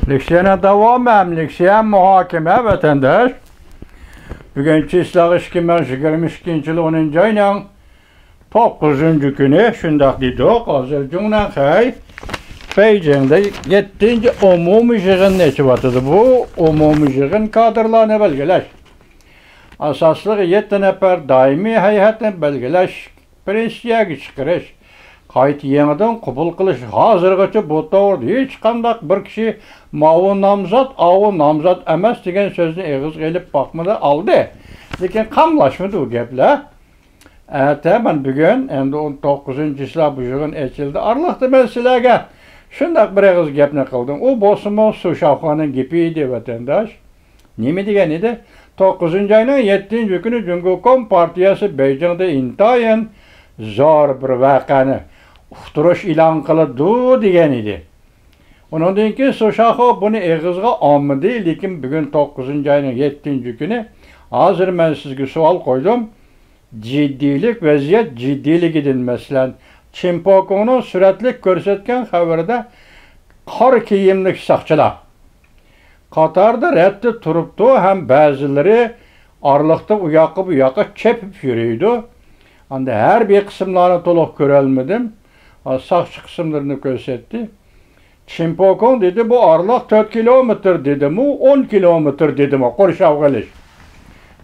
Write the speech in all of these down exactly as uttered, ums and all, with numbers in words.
لېكسىيەنىڭ داۋامى ھەم لېكسىيە مۇھاكىمە، ۋەتەنداش. بۈگۈن چىسلاغ ئىككى مىڭ يىگىرمە ئىككىنچى يىل ئونىنچى ئاينىڭ توققۇزىنچى كۈنى، شۇنداق دېدۇق. ھازىر جۇڭنەنخەي بېيجىڭدا يەتتىنچى ئومۇمىي يىغىننى ئېچىۋاتىدۇ. بۇ ئومۇمىي يىغىن كادىرلارنى بەلگىلەش، ئاساسلىق يەتتە نەپەر دائىمىي ھەيئەتنى بەلگىلەش، پرېسسىيەگە چىقىرىش، قايتا يېڭىدىن قوبۇل قىلىش، ھازىرغىچە بۇ توغرىدا ھېچقانداق بىر كىشى ماۋۇ نامزات، ئاۋۇ نامزات ئەمەس دېگەن سۆزنى ئېغىزغا ئېلىپ باقمىدى، ئالدى. لېكىن قاملاشمىدى بۇ گەپلەر. ئەتە، مانا بۈگۈن، ئەمدى ئون توققۇزىنچى چىسلا بۇ يىغىن ئېچىلدى. ئارىلىقتا مەن سىلەرگە شۇنداق بىر ئېغىز گەپنى قىلدىم. ئۇ بولسىمۇ سۇ شاۋخۇەنىڭ گېپى ئىدى، ۋەتەنداش. نېمە دېگەن ئىدى؟ توققۇزىنچى ئاينىڭ يەتتىنچى كۈنى جۇڭگو كومپارتىيەسى بېيجىڭدا ئىنتايىن زور بىر ۋەقەنى، ئۇقتۇرۇش ئېلان قىلىدۇ، دېگەن ئىدى. ئۇنىڭدىن كېيىن سۇ شاخۇ بۇنى ئېغىزغا ئالمىدى، لېكىن بۈگۈن توققۇزىنچى ئاينىڭ يەتتىنچى كۈنى، ھازىر مەن سىزگە سوئال قويدۇم. جىددىيلىك، ۋەزىيەت جىددىيلىكىدىن، مەسىلەن، چىن پوكۇڭنىڭ سۈرەتلىك كۆرسەتكەن خەۋىرىدە قارا كىيىملىك ساقچىلار قاتاردا رەتتە تۇرۇپتۇ ھەم بەزىلىرى ئارىلىقتا ئۇ ياققا بۇ ياققا چېپىپ يۈرىدۇ. ئاندىن ھەربىي قىسىملارنى تولۇق كۆرەلمىدىم. ساقچى قىسىملىرىنى كۆرسەتتى. چىن پوكۇڭ دېدى، بۇ ئارىلىق تۆت كىلومېتىر دېدىمۇ، ئون كىلومېتىر دېدىمۇ، قورشاۋغا ئېلىش.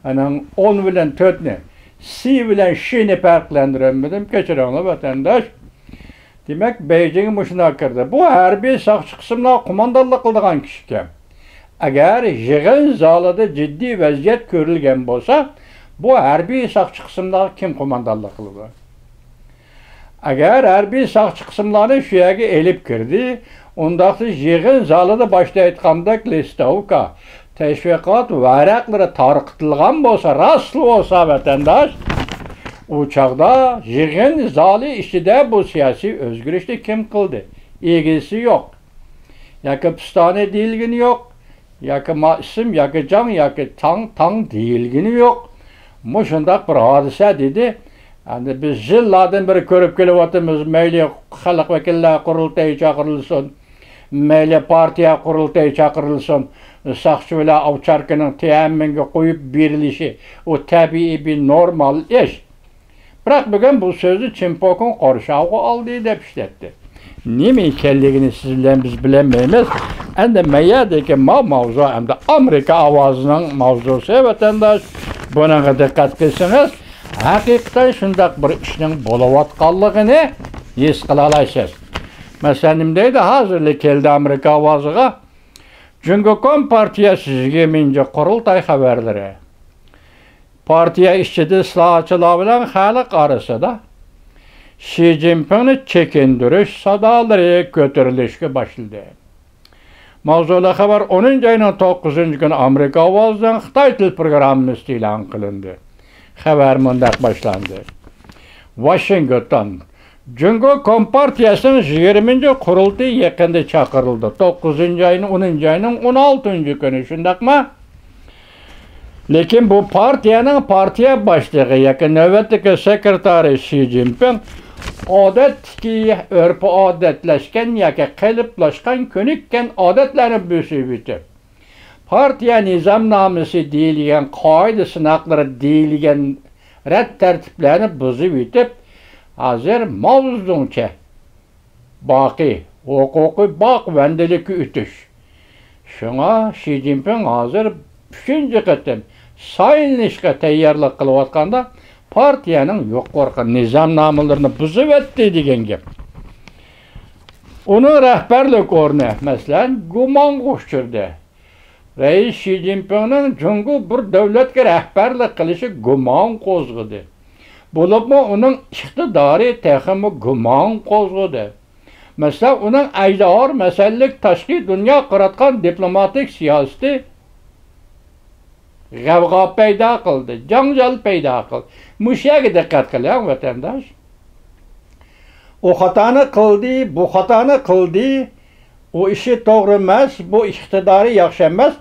ئەنەڭ ئون بىلەن تۆتنى، سى بىلەن شىنى پەرقلەندۈرەلمىدىم، كەچۈرۈڭلار، ۋەتەنداش. دېمەك، بېيجىڭ مۇشۇنداق كىردى. بۇ ھەربىي ساقچى قىسىملار قوماندانلىق قىلىدىغان كىشىكەن. ئەگەر يىغىن زالىدا جىددىي ۋەزىيەت كۆرۈلگەن بولسا، بۇ ھەربىي ساقچى قىسىملارغا كىم قوماندانلىق قىلىدۇ؟ ئەگەر ھەربىي ساقچى قىسىملارنى شۇ يەرگە ئېلىپ كىردى، ئۇنداقتا يىغىن زالىدا باشتا ئېيتقاندەك لىستوۋكا، تەشۋىقات ۋەرەقلىرى تارقىتىلغان بولسا، راستلا بولسا، ۋەتەنداش، ئۇ چاغدا يىغىن زالى ئىچىدە بۇ سىياسىي ئۆزگىرىشنى كىم قىلدى؟ ئىگىسى يوق. ياكى پىستانى دېيىلگىنى يوق، ياكى ما ئىسىم، ياكى جاڭ، ياكى تاڭ، تاڭ دېيىلگىنى يوق. مۇشۇنداق بىر ھادىسە دېدى. ئەمدى بىز يىللاردىن بېرى كۆرۈپ كېلىۋاتىمىز، مەيلى خەلق ۋەكىللەر قۇرۇلتىيى چاقىرىلسۇن، مەيلى پارتىيە قۇرۇلتىيى چاقىرىلسۇن، ساقچى بىلەن ئوۋچاركىنىڭ تيەنئەنمېنگە قويۇپ بېرىلىشى، ئۇ تەبىئىي بىر نورمال ئىش. بىراق بۈگۈن بۇ سۆزنى چىن پوكۇڭ قورشاۋغا ئالدى دەپ ئىشلەتتى. نېمە ئىكەنلىكىنى سىز بىلەن بىز بىلەلمەيمىز. ئەمدى مەيەردىكى ما ماۋزۇ ئەمدى ئامېرىكا ئاۋازىنىڭ ماۋزۇسى، ۋەتەنداش. بۇنىڭغا دىققەت قىلسىڭىز، ھەقىقەتەن شۇنداق بىر ئىشنىڭ بولۇۋاتقانلىقىنى ھېس قىلالايسىز. مەسىلەن، نېمە دەيدۇ؟ ھازىرلا كەلدى ئامېرىكا ئاۋازىغا. جۇڭگو كومپارتىيەسى يىگىرمىنچى قۇرۇلتاي خەۋەرلىرى. پارتىيە ئىچىدە ئىسلاھاتچىلار بىلەن خەلق ئارىسىدا شى جىنپىڭنى چېكىندۈرۈش سادالىرى كۆتۈرۈلۈشكە باشلىدى. ماۋزۇلۇق خەۋەر ئونىنچى ئاينىڭ توققۇزىنچى كۈنى ئامېرىكا ئاۋازىنىڭ خىتاي تىل پروگراممىسىدا ئېلان قىلىندى. خەۋەر مۇنداق باشلاندى. ۋاشىنگتون. جۇڭگو كومپارتىيەسىنىڭ يىگىرمىنچى قۇرۇلتىيى يېقىندا چاقىرىلدى. توققۇزىنچى ئاينىڭ، ئونىنچى ئاينىڭ ئون ئالتىنچى كۈنى، شۇنداقمۇ؟ لېكىن بۇ پارتىيەنىڭ پارتىيە باشلىقى ياكى نۆۋەتتىكى سېكرېتارى شى جىنپىڭ ئادەتتىكى، ئۆرپ-ئادەتلەشكەن ياكى قېلىپلاشقان، كۆنۈككەن ئادەتلەرنى بۇزۇۋېتىپ، پارتىيە نىزامنامىسى دېيىلگەن، قائىدە سىناقلىرى دېيىلگەن رەت تەرتىپلەرنى بۇزۇۋېتىپ، ھازىر ماۋزېدۇڭچە باقى، ھوقۇقى باق ۋەندىلىككە ئۆتۈش. شۇڭا شى جىنپىڭ ھازىر ئۈچىنچى قېتىم سايلىنىشقا تەييارلىق قىلىۋاتقاندا، پارتىيەنىڭ يۇقىرىقى نىزامنامىلىرىنى بۇزۇۋەتتى دېگەن گەپ. ئۇنىڭ رەھبەرلىك ئورنى، مەسىلەن، گۇمانغا ئۇچرىدى. رەئىس شى جىنپىڭنىڭ جۇڭگو بىر دۆلەتكە رەھبەرلىك قىلىشى گۇمان قوزغىدى. بولۇپمۇ ئۇنىڭ ئىقتىدارى تېخىمۇ گۇمان قوزغىدى. مەسىلەن، ئۇنىڭ ئەجدىھا مەسىلىلىك تاشقى دۇنيا قاراتقان دىپلوماتىك سىياسىتى غەۋغا پەيدا قىلدى، جاڭجال پەيدا قىلدى. مۇشۇ يەرگە دىققەت قىلىڭ، ۋەتەنداش. ئۇ خاتانى قىلدى، بۇ خاتانى قىلدى، ئۇ ئىشى توغرا ئەمەس، بۇ ئىقتىدارى ياخشى ئەمەس،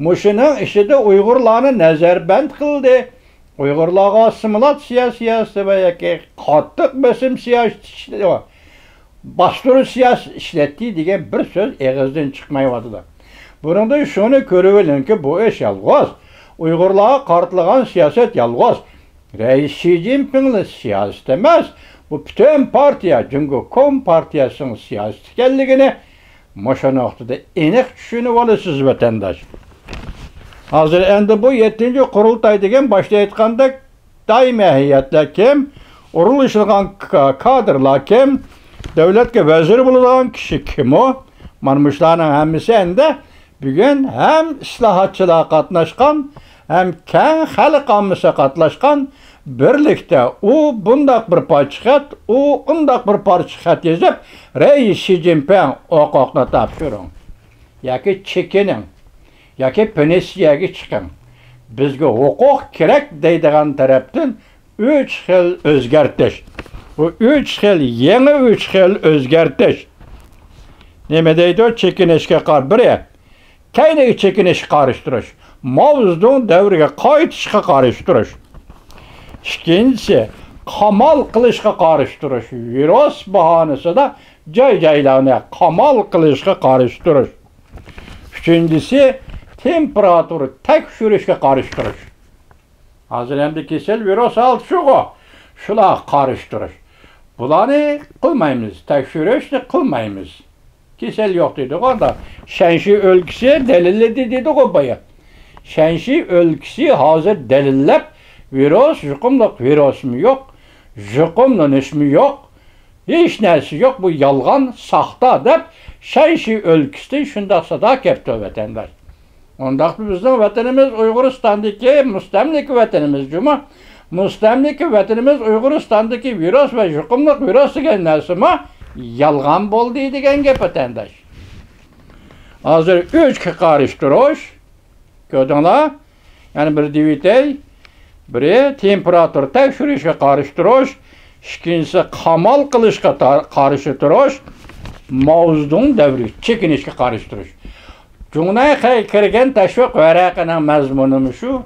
مۇشۇنىڭ ئىچىدە ئۇيغۇرلارنى نەزەربەند قىلدى، ئۇيغۇرلارغا ئاسسىمىلاتسىيە سىياسىتى ۋە ياكى قاتتىق بېسىم سىياسىتى ئىشلىدى، باستۇرۇش سىياسىتى ئىشلەتتى دېگەن بىر سۆز ئېغىزدىن چىقمايۋاتىدۇ. بۇنىڭدىن شۇنى كۆرۈۋېلىڭكى، بۇ ئىش يالغۇز. ئۇيغۇرلارغا قارىتىلغان سىياسەت يالغۇز. رەئىس شى جىنپىڭنىڭ سىياسىتى ئەمەس، بۇ پۈتۈن پارتىيە، جۇڭگو كومپارتىيەسىنىڭ سىياسىتى ئىكەنلىكىنى مۇشۇ نۇقتىدا ئېنىق چۈشىنىۋالىسىز، ۋەتەنداش. ھازىر ئەمدى بۇ يەتتىنچى قۇرۇلتاي دېگەن، باشتا ئېيتقاندەك، دائىمىي ھەيئەتلەر كىم، ئورۇنلىشىدىغان ك-، كادىرلار كىم، دۆلەتكە ۋەزىر بولىدىغان كىشى كىم ئۇ؟ مانا مۇشۇلارنىڭ ھەممىسى ئەمدى بۈگۈن ھەم ئىسلاھاتچىلار قاتناشقان، ھەم كەڭ خەلق ئاممىسى قاتناشقان، بىرلىكتە ئۇ بۇنداق بىر پارچە خەت، ئۇ ئۇنداق بىر پارچە خەت يېزىپ، رەئىس شى جىنپىڭ، ھوقۇقنى تاپشۇرۇڭ ياكى چېكىنىڭ ياكى پېنسىيەگە چىقىڭ، بىزگە ھوقۇق كېرەك دەيدىغان تەرەپتىن ئۈچ خىل ئۆزگەرتىش. بۇ ئۈچ خىل، يېڭى ئۈچ خىل ئۆزگەرتىش. نېمە دەيدۇ؟ چېكىنىشكە قار-، بىرى، كەينىگە چېكىنىشكە قارشى تۇرۇش، ماۋزېدۇڭ دەۋرىگە قايتىشقا قارشى تۇرۇش. ئىككىنچىسى، قامال قىلىشقا قارشى تۇرۇش، ۋىرۇس باھانىسىدا جاي-جايلارنى قامال قىلىشقا قارشى تۇرۇش. ئۈچىنچىسى، تېمپېراتۇرا تەكشۈرۈشكە قارشى تۇرۇش. ھازىر ئەمدى كېسەل ۋىرۇس ھالىتى شۇغۇ. شۇلارغا قارشى تۇرۇش. بۇلارنى قىلمايمىز، تەكشۈرۈشنى قىلمايمىز. كېسەل يوق دېدىغۇ ئاندا. شەنشى ئۆلكىسى دەلىللىدى دېدىغۇ بايا. شەنشى ئۆلكىسى ھازىر دەلىللەپ، ۋىرۇس، يۇقۇملۇق ۋىرۇسمۇ يوق، يۇقۇملىنىشمۇ يوق، ھېچ نەرسە يوق، بۇ يالغان، ساختا دەپ، شەنشى ئۆلكىسىدىن شۇنداق سادا كەپتۇ، ۋەتەنداش. ئۇنداقتا بىزنىڭ ۋەتىنىمىز ئۇيغۇرىستاندىكى مۇستەملىكە ۋەتىنىمىز جۇمۇ. مۇستەملىكە ۋەتىنىمىز ئۇيغۇرىستاندىكى ۋىرۇس ۋە يۇقۇملۇق ۋىرۇس دېگەن نەرسىمۇ يالغان بولدى دېگەن گەپ، ۋەتەنداش. ھازىر ئۈچكە قارشى تۇرۇش، كۆردۈڭلار؟ يەنە بىر دېۋىتەي، بىرى تېمپېراتۇرا تەكشۈرۈشكە قارشى تۇرۇش، ئىككىنچىسى قامال قىلىشقا تا-، قارشى تۇرۇش، ماۋزېدۇڭ دەۋرىگە چېكىنىشكە قارشى تۇرۇش. جۇڭنەنخەيگە كىرگەن تەشۋىق ۋەرەقىنىڭ مەزمۇنىمۇ شۇ.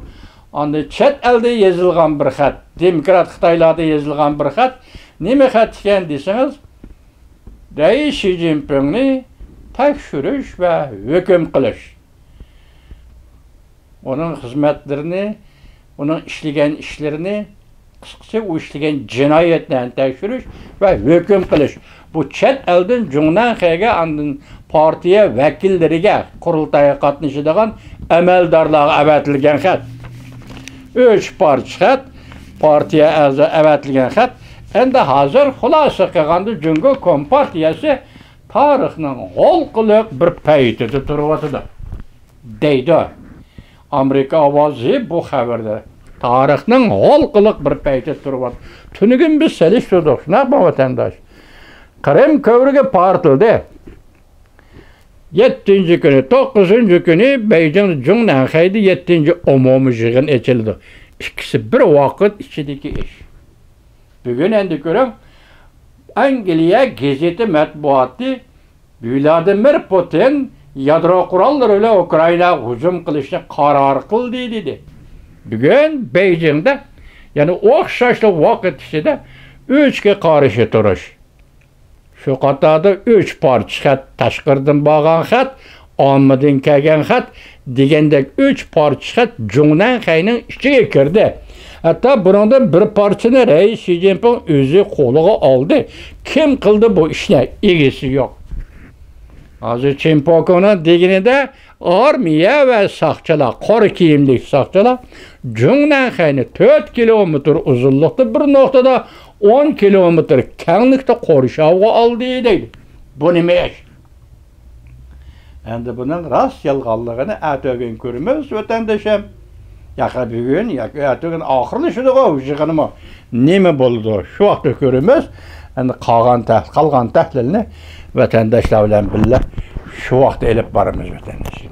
ئاندىن چەت ئەلدە يېزىلغان بىر خەت، دېموكرات خىتايلاردا يېزىلغان بىر خەت. نېمە خەت ئىكەن دېسىڭىز، رەئىس شى جىنپىڭنى تەكشۈرۈش ۋە ھۆكۈم قىلىش. ئۇنىڭ خىزمەتلىرىنى، ئۇنىڭ ئىشلىگەن ئىشلىرىنى، قىسقىسى، ئۇ ئىشلىگەن جىنايەتلەرنى تەكشۈرۈش ۋە ھۆكۈم قىلىش. بۇ چەت ئەلدىن جۇڭنەنخەيگە، ئاندىن پارتىيە ۋەكىللىرىگە، قۇرۇلتايغا قاتنىشىدىغان ئەمەلدارلارغا ئەۋەتىلگەن خەت. ئۈچ پارچە خەت، پارتىيە ئەزا ئەۋەتىلگەن خەت. ئەمدى ھازىر خۇلاسە قىلغاندا، جۇڭگو كومپارتىيەسى تارىخنىڭ ھالقىلىق بىر پەيتىدە تۇرۇۋاتىدۇ، دەيدۇ. ئامېرىكا ئاۋازى بۇ خەۋەردە تارىخنىڭ ھالقىلىق بىر پەيتىدە تۇرۇۋاتىدۇ. تۈنۈگۈن بىز سېلىشتۇردۇق، شۇنداقمۇ، ۋەتەنداش؟ قىرىم كۆۋرۈكى پارتلىدى. يەتتىنچى كۈنى، توققۇزىنچى كۈنى بېيجىڭدا جۇڭنەنخەيدە يەتتىنچى ئومۇمىي يىغىن ئېچىلىدۇ. ئىككىسى بىر ۋاقىت ئىچىدىكى ئىش. بۈگۈن ئەمدى كۆرۈڭ، ئەنگلىيە گېزىتى مەتبۇئاتى ۋلادىمىر پۇتىن يادرو قوراللىرى بىلەن ئۇكرائىناغا ھۇجۇم قىلىشنى قارار قىلدى، دېدى. بۈگۈن بېيجىڭدا يەنە ئوخشاشلا ۋاقىت ئىچىدە ئۈچكە قارشى تۇرۇش. شۇ قاتاردا ئۈچ پارچە خەت، تاشقىرىدىن بارغان خەت، ئاممىدىن كەلگەن خەت دېگەندەك ئۈچ پارچە خەت جۇڭنەنخەينىڭ ئىچىگە كىردى. ھەتتا بۇنىڭدىن بىر پارچىنى رەئىس شى جىنپىڭ ئۆزى قولىغا ئالدى. كىم قىلدى بۇ ئىشنى؟ ئىگىسى يوق. ھازىر چىن پوكىڭنىڭ دېگىنىدە، ئارمىيە ۋە ساقچىلار، قارا كىيىملىك ساقچىلار جۇڭنەنخەينى تۆت كىلومېتىر ئۇزۇنلۇقتا بىر نۇقتىدا، ئون كىلومېتىر كەڭلىكتە قورشاۋغا ئالدى، دەيدۇ. بۇ نېمە ئىش؟ ئەمدى بۇنىڭ راست يالغانلىقىنى ئەتىگۈن كۆرىمىز، ۋەتەندىشىم. ياكى بۈگۈن، ياكى ئەتىگۈن ئاخىرلىشىدىغۇ يىغىنمۇ. نېمە بولىدۇ؟ شۇ ۋاقىتتا كۆرىمىز. ئەمدى قالغان تەھ-، قالغان تەھلىلنى ۋەتەنداشلار بىلەن بىللە شۇ ۋاقىتتا ئېلىپ بارىمىز، ۋەتەنداش.